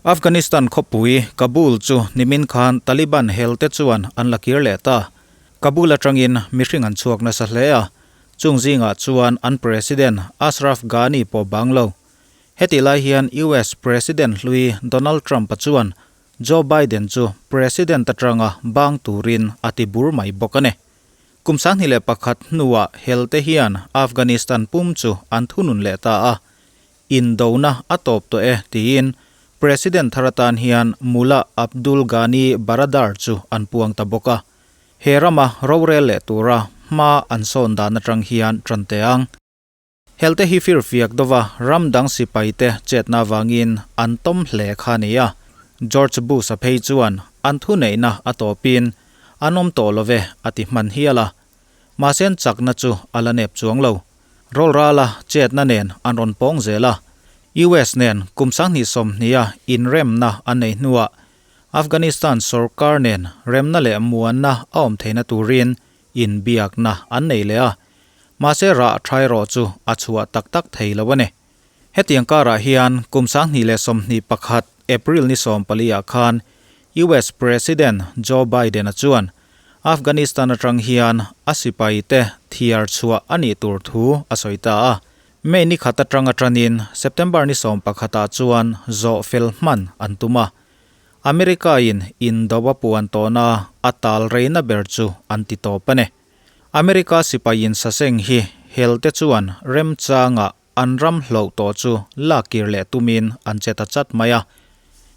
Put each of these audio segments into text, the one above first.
Afghanistan khawpui Kabul chu nimin khan Taliban helte chuan an la kir leh ta. Kabul atangin mihring an chhuak nasa hle a, chung zingah chuan an President Ashraf Ghani pawh bang lo. Hetih lai hian US President hlui Donald Trump-a chuan Joe Biden chu President atanga bang turin a ti bur mai bawk a ni. Kum 2001 hnuah helte hian Afghanistan pum chu an thunun leh ta a, Indona a tawp tawh e tiin President thar atan hian Mullah Abdul Ghani Baradar chu an puang ta bawk a. He rama rorel leh tura hma an sawn dan atang hian tan teh ang. Helte hi firfiak dova ram dang sipaite chetna avangin an tawm hle kha a ni a. George Bush-a phei chuan an thuneihna a tawpin an awm tawh love a ti hman hial a. Mahse an chakna chu a la nep chuang lo. Rawlrala chetna nen an rawn pawng zel a, US nen kum 2020 a inremna an nei hnuah Afghanistan sorkar nen remna leh muanna a awm theihna turin inbiakna an nei leh a, mahse rah tha erawh chu a chhuah tak tak thei lo a ni. Hetiang karah hian kum 2021 April ni 14 ah khan US President Joe Biden-a chuan Afghanistan atang hian a sipaite thiar chhuah a nih tur thu a sawi ta a. May ni khat atang atanin September ni 11 ah chuan zawh fel hman an tum a. America-in indo a puan tawhna a tal reina ber chu an ti tawp a ni. America sipaiin saseng hi helte chuan remchangah an ram hloh tawh chu lak kir leh tumin an che ta chat mai a.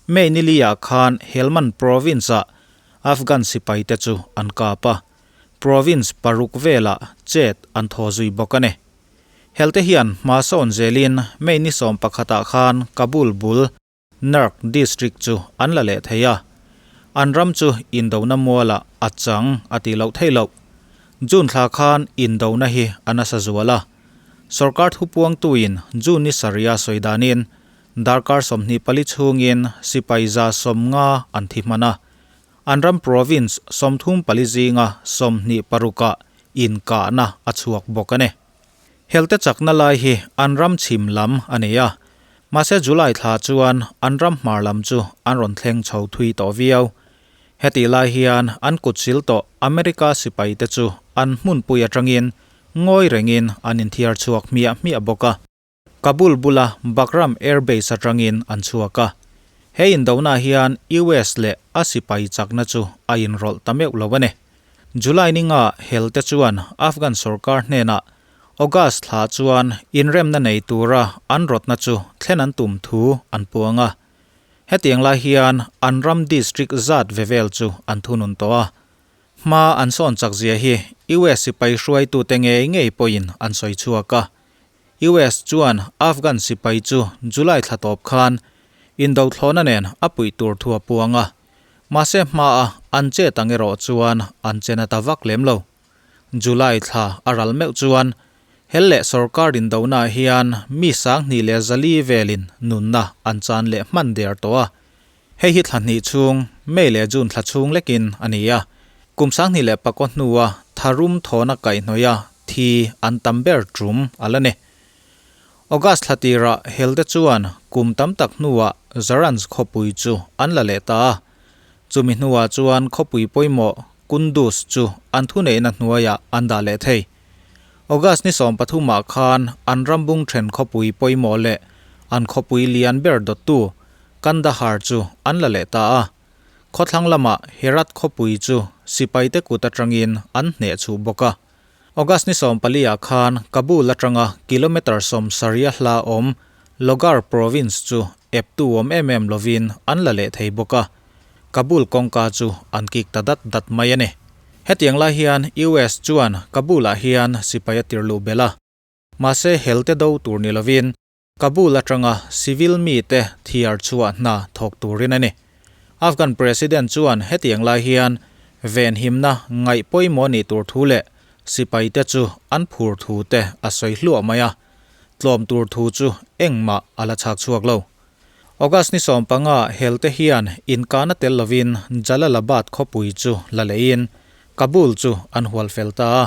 May ni li ah khan Helmand province-ah Afghan sipaite chu an kap a, province paruk velah chet an thaw zui bawk a ni. Helte hian hma sawn zelin May ni 11 ah khan Kabul bul Nark district chu an la leh thei a, an ram chu indona mualah a chang a tih loh theih loh. June thla khan indona hi a nasa zual a, sorkar thupuangtuin June ni sarih a sawi danin darkar 24 chhungin sipai 150 an thi hman a, an ram province 34 zinga 26 ah inkahna a chhuak bawk a ni. Helte chakna lai hi an ram chhim lam a ni a, mahse July thla chuan an ram hmar lam chu an rawn thleng chho thui tawh viau. Hetih lai hian an kut sil tawh America sipaite chu an hmunpui atangin ngawi rengin an inthiar chhuak hmiah hmiah bawk a. Kabul bula Bagram Air Base atangin an chhuak a. He indona hian US leh a sipai chakna chu a inrawlh ta meuh lo a ni. July ni nga helte chuan Afghan sorkar hnenah August thla chuan inremna nei tura an rawtna chu thlen an tum thu an puang a. Hetiang lai hian an ram district zat ve vel chu an thunun tawh a. Hma an sawn chak zia hi US sipai hruaitute ngei ngei pawhin an sawi chhuak a. US chuan Afghan sipai chu July thla tawp khan indo thlawhna nen a puih tur thu a puang a. Mahse hma a an chet ang erawh chuan an che na ta vak lem lo. July thla a ral meuh chuan hel leh sorkar indona hian mi 2100 velin nunna an chan leh hman der tawh a. Hei hi thla hnih chhung, May leh June thla chhung lekin a ni a. Kum 2009 hnua tharum thawna kaihhnawih a thi an tam ber tum a la ni. August thla tirah helte chuan kum tam tak hnuah Zaranj khawpui chu an la leh ta a. Chumi hnuah chuan khawpui pawimawh Kunduz chu an thuneihna hnuaiah an dah leh thei. August ni 13 ah khan an rambung then khawpui pawimawh leh an khawpui lian ber dawttu Kandahar chu an la leh ta a. Khawthlang lamah Herat khawpui chu sipaite kut atangin an hneh chhuh bawk a. August ni 14 ah khan Kabul atanga kilometre 70 a hla awm Logar province chu eptu awm em em lovin an la leh thei bawk a. Kabul kawngka chu an kik ta dat dat mai a ni. Hetiang lai hian US chuan Kabul-ah hian sipai a tirluh belh a. Mahse helte do tur ni lovin Kabul atanga civil mite thiar chhuah hna thawk turin a ni. Afghan President chuan hetiang lai hian venhimna ngaih pawimawh nih tur thu leh sipaite chu an phur thu te a sawi hluah mai a. Tlawm tur thu chu engmah a la chhak chhuak lo. August ni 15 helte hian inkahna tel lovin Jalalabad khawpui chu la lehin Kabul chu an hual fel ta a.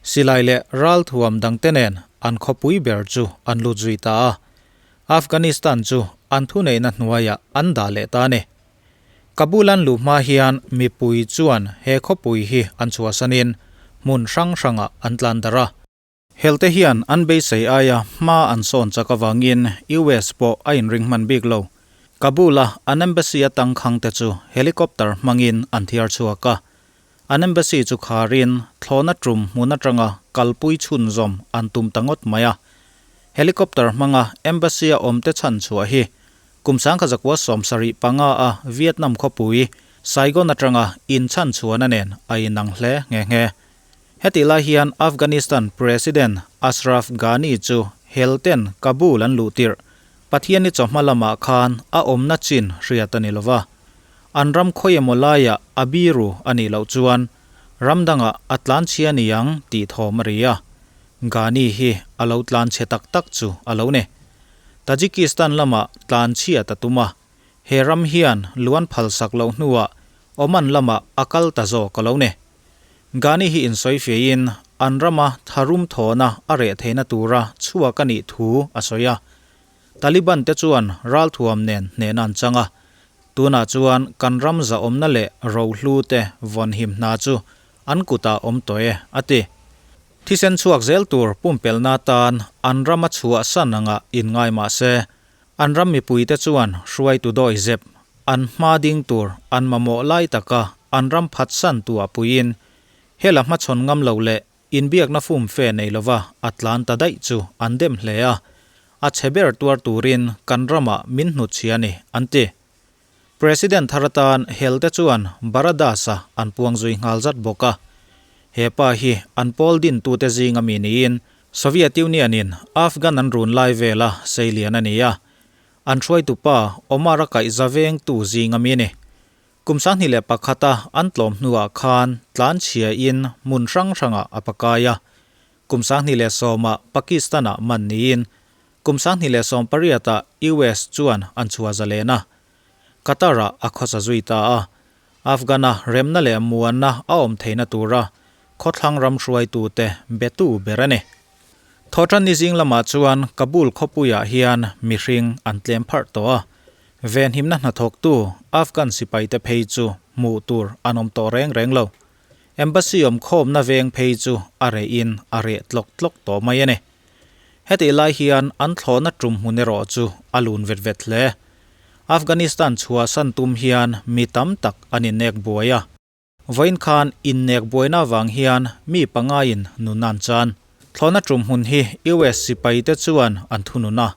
Silai leh ralthuam dangte nen an khawpui ber chu an lut zui ta a. Afghanistan chu an thuneihna hnuaiah an dah leh ta a ni. Kabul an luh hma hian mipui chuan he khawpui hi an chhuahsanin hmun hrang hrangah an tlan darh a. Helte hian an beisei aia hma an sawn chak avangin US pawh a inring hman bik lo. Kabul-a an embassy a tangkhangte chu helicopter hmangin an thiar chhuak a. An embassy chu kharin thlawhna tum hmun atanga kalpui chhunzawm an tum ta ngawt mai a. Helicopter hmanga embassy-a awmte chhan chhuah hi kum 1975 a Vietnam khawpui Saigon atanga inchhan chhuahna nen a inang hle nghe nghe. Hetih lai hian Afghanistan President Ashraf Ghani chu helten Kabul an luh tirh Pathianni chawhma lamah khan a awmna chin hriat a ni lo va. An ram khawi emaw laiah a biru a nih loh chuan ram dangah a tlanchhia ni ang tih thawm a ri a. Ghani hi a lo tlanchhe tak tak chu a lo ni. Tajikistan lamah tlanchhiat a tum a, he ram hian luan phalsak loh hnuah Oman lamah a kal ta zawk a lo ni. Ghani hi insawi fiahin an rama tharum thawhna a reh theihna tura chhuak a nih thu a sawi a. Taliban te chuan ralthuam nen hnehna an chang a, tunah chuan kan ram zahawmna leh rohlu te vawnhim hna chu an kutah awm tawh e, a ti. Thisen chhuak zel tur pumpelhna atan an rama chhuahsan anga inngai mah se, An ram mipuite chuan hruaitu dawi zep an hma ding tur an mamawh lai taka an ram phatsan tu a puiin hela hmachhawn ngam lo leh inbiakna fum fe nei lova a tlan ta daih chu an dem hle a, a chhe ber tuar turin kan ramah min hnutchhia ni an ti. President thar atan helte chuan Baradasa an puang zui nghal zat bawk a. He pa hi an pawl dintute zinga mi niin Soviet Union-in Afghan an run lai vela seilian a ni a. An hruaitu pa Omar a kaih za vengtu zinga mi a ni. Kum 2001 a an tlawm hnuah khan tlanchhiain hmun hrang hrangah a pakai a. Kum 2010 ah Pakistan-ah man niin Kum 2018 ah US chuan an chhuah zalen a, Qatar-ah a khawsa zui ta a. Afghan-a remna leh muanna a awm theihna tura khawthlang ram hruaitute betu ber a ni. Thawhtanni zing lamah chuan Kabul khawpuiah hian mihring an tlem pharh tawh a, venhimna hnathawktu Afghan sipaite phei chu hmuh tur an awm tawh reng reng lo. Embassy awmkhawmna veng phei chu a rehin a reh tlawk tlawk tawh mai a ni. Hetih lai hian an thlawhna tum hmun erawh chu a lun vet vet hle. Afghanistan chhuahsan tum hian mi tam tak an innek buai a. Vawiin khan innek buaina avang hian mi pangaiin nun an chan. Thlawhna tum hmun hi US sipaite chuan an thunun a.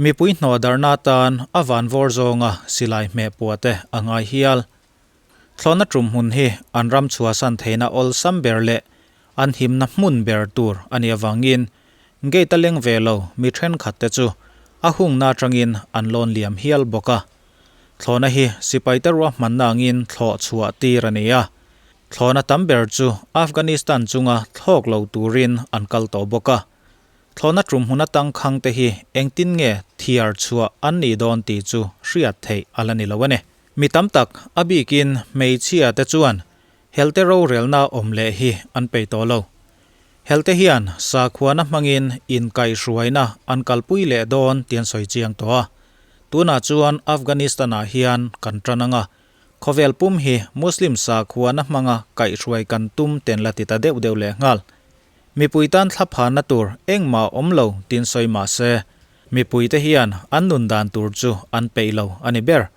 Mipui hnawhdarhna atan a vanvawr zawnga silai hmeh puah te a ngai hial. Thlawhna tum hmun hi an ram chhuahsan theihna awlsam ber leh an himna hmun ber tur a nih avangin gate a leng ve lo mi thenkhat te chu a hungna atangin an lawn liam hial bawk a. Thlawhna hi sipaite ruahmanna angin thlawh chhuah tir a ni a. Thlawhna tam ber chu Afghanistan chunga thlawk lo turin an kal tawh bawk a. Thlawhna tum hmun atang khang te hi engtin nge thiar chhuah an nih dawn tih chu hriat theih a la ni lo a ni. Mi tam tak, a bikin hmeichhia te chuan helte rorelna awm leh hi an peih tawh lo. Helte hian sakhuana hmangin inkaihhruaina an kalpui leh dawn tih an sawi chiang tawh a. Tunah chuan Afghanistan-ah hian kan tan ang a, khawvel pum hi Muslim sakhuana hmanga kaihhruai kan tum ten la ti ta deuh deuh leh nghal. Mipui tan thlaphanna tur engmah awm lo tin sawi mah se, mipuite hian an nun dan tur chu an peih lo a ni ber.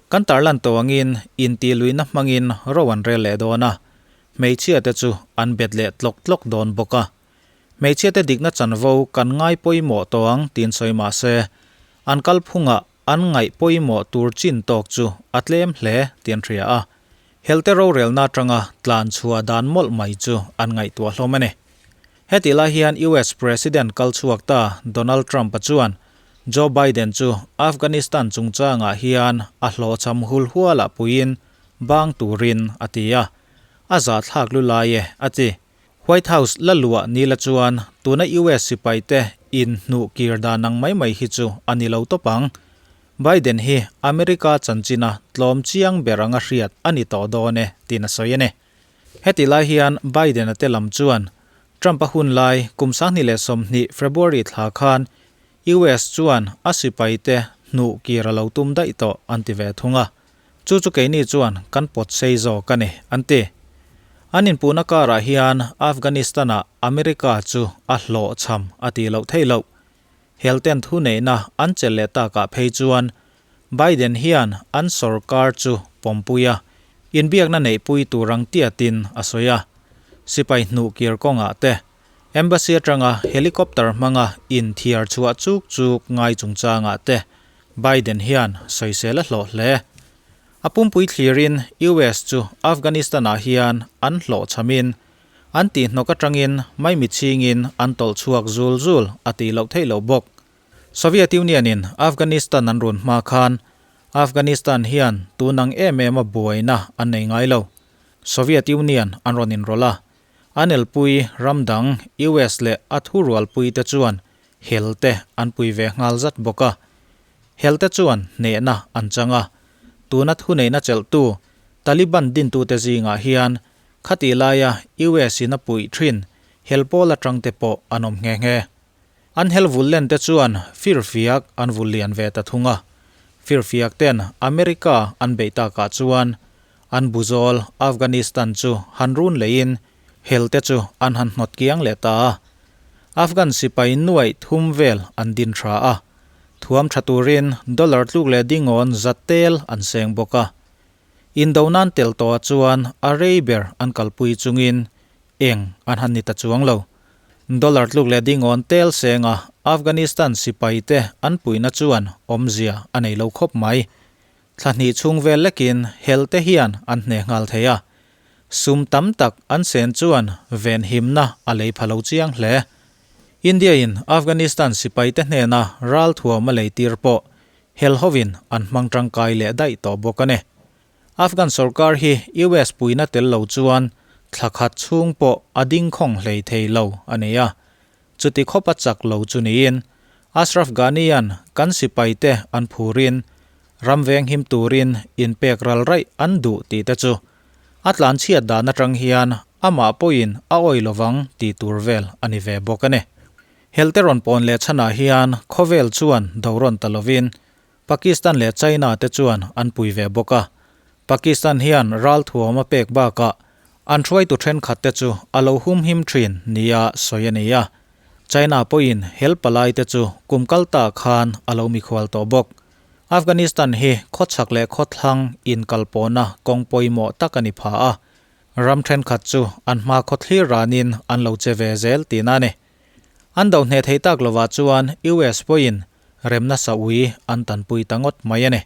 Kan tarlan tawh angin intihluihna hmangin ro an rel leh dawn a, hmeichhiate chu an bet leh tlawk tlawk dawn bawk a. Hmeichhiate dikna chanvo kan ngai pawimawh tawh ang tin sawi mah se, an kalphungah an ngaih pawimawh tur chin tawk chu a tlem hle tih an hria a. Helte rorelna atanga tlan chhuah dan mawlh mai chu an ngaihtuah hlawm a ni. Hetih lai hian US President kal chhuak ta Donald Trump-a chuan Joe Biden chu Afghanistan chungchangah hian a hlawhchham hul hualah puiin bang turin a ti a, a zahthlak lu lai e a ti. White House la luah ni la chuan tuna US sipaite inhnuh kir dan ang mai mai hi chu a ni lo tawp ang. Biden hi America chanchina tlawm chiang ber anga hriat a ni tawh dawn e tiin a sawi a ni. Heti lai hian Biden-a te lam chuan Trump-a hun lai kum 2020 February thla khan US chuan a sipaite hnuh kir a lo tum daih tawh an ti ve thung a. Chu chu keini chuan kan pawt sei zawk a ni, an ti. An inpuhna karah hian Afghanistan-ah America chu a hlawhchham a tih loh theih loh. Helten thuneihna an chelh leh takah phei chuan Biden hian an sorkar chu pawmpui a, inbiakna neihpui tur ang tiatin a sawi a. Sipai hnuh kir kawngah te, Embassy atanga helicopter hmanga inthiar chhuah chuk chuk ngai chungchangah te Biden hian sawisel a hlawh hle. A pumpui thlirin US chu Afghanistan-ah hian an hlawhchhamin an tihhnawk atangin maimichhingin an tawlh chhuak zul zul a tih loh theih loh bawk. Soviet Union-in Afghanistan an run hma khan Afghanistan hian tunang em em a buaina an nei ngai lo. Soviet Union an rawn inrawlh a, an elpui ram dang US leh a thurualpui te chuan hel te an pui ve nghal zat bawk a. Hel te chuan hnehna an chang a, tuna thuneihna chelhtu Taliban dintute zingah hian khatih laia US-in a puih thin hel pawl atang te pawh an awm nghe nghe. An hel vul len te chuan firfiak an vul lian ve ta thung a. Firfiak ten America an beih takah chuan an buzawl Afghanistan chu han run leiin hel te chu an han hnawt kiang leh ta a. Afghan sipai nuaih thum vel an din tha a. Thuam tha turin dollar tluk leh dingawn za tel an seng bawk a. Indo nan tel tawhah chuan a rei ber an kalpui chungin eng an han ni ta chuang lo. Dollar tluk leh dingawn tel senga Afghanistan sipaite an puihna chuan awmzia a nei lo khawp mai. Thla hnih chhung vel lekin hel te hian an hne nghal thei a. Sum tam tak an sen chuan venhimna a lei pha lo chiang hle. India-in Afghanistan sipaite hnena ralthuam a leitir pawh hel hovin an hmang tangkai leh daih tawh bawk a ni. Afghan sorkar hi US puihna tel lo chuan thla khat chhung pawh a ding khawng hlei thei lo a ni a. Chuti khawpa chak lo chu niin Ashraf Ghani-a'n kan sipaite an phurin ram venghim turin inpek ral raih an duh tih te chu a tlanchhiat dan atang hian amah pawhin a awih lovang tih tur vel a ni ve bawk a ni. Helte rawn pawn leh chhanah hian khawvel chuan do rawn ta lovin Pakistan leh China te chuan an pui ve bawk a. Pakistan hian ralthuam a pek bakah an hruaitu thenkhat te chu a lo humhim thin nia sawi a ni a. China pawhin hel palai te chu kum kal ta khan a lo mikhual tawh bawk. Afghanistan hi khawchhak leh khawthlang inkalpawhna kawng pawimawh tak a ni pha a. Ram thenkhat chu an hma khawthlir ranin an lo che ve zel tihna a ni. An do hneh thei tak lovah chuan US pawhin remna saui an tanpui ta ngawt mai a ni.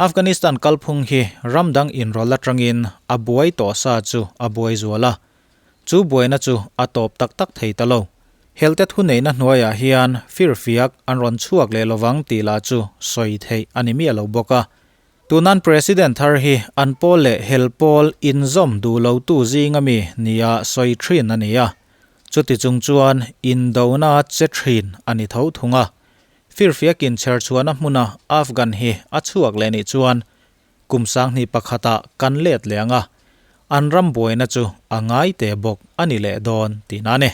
Afghanistan kalphung hi ram dang inrawlh atangin a buai tawh sa chu a buai zual a, chu buaina chu a tawp tak tak thei ta lo. Helte thuneihna hnuaiah hian firfiak an rawn chhuak leh lovang tih lah chu sawi theih a ni miah lo bawk a. Tunan President thar hi an pawl leh hel pawl inzawm duh lotu zinga mi nia sawi thin a ni a. Chuti chung chuan indona che thin a ni tho thung a. Firfiakin chherchhuahna hmuna Afghan hi a chhuak leh nih chuan kum sanghnih pakhatah kan let leh ang a, an ram buaina chu a ngai te bawk a ni leh dawn tihna a ni.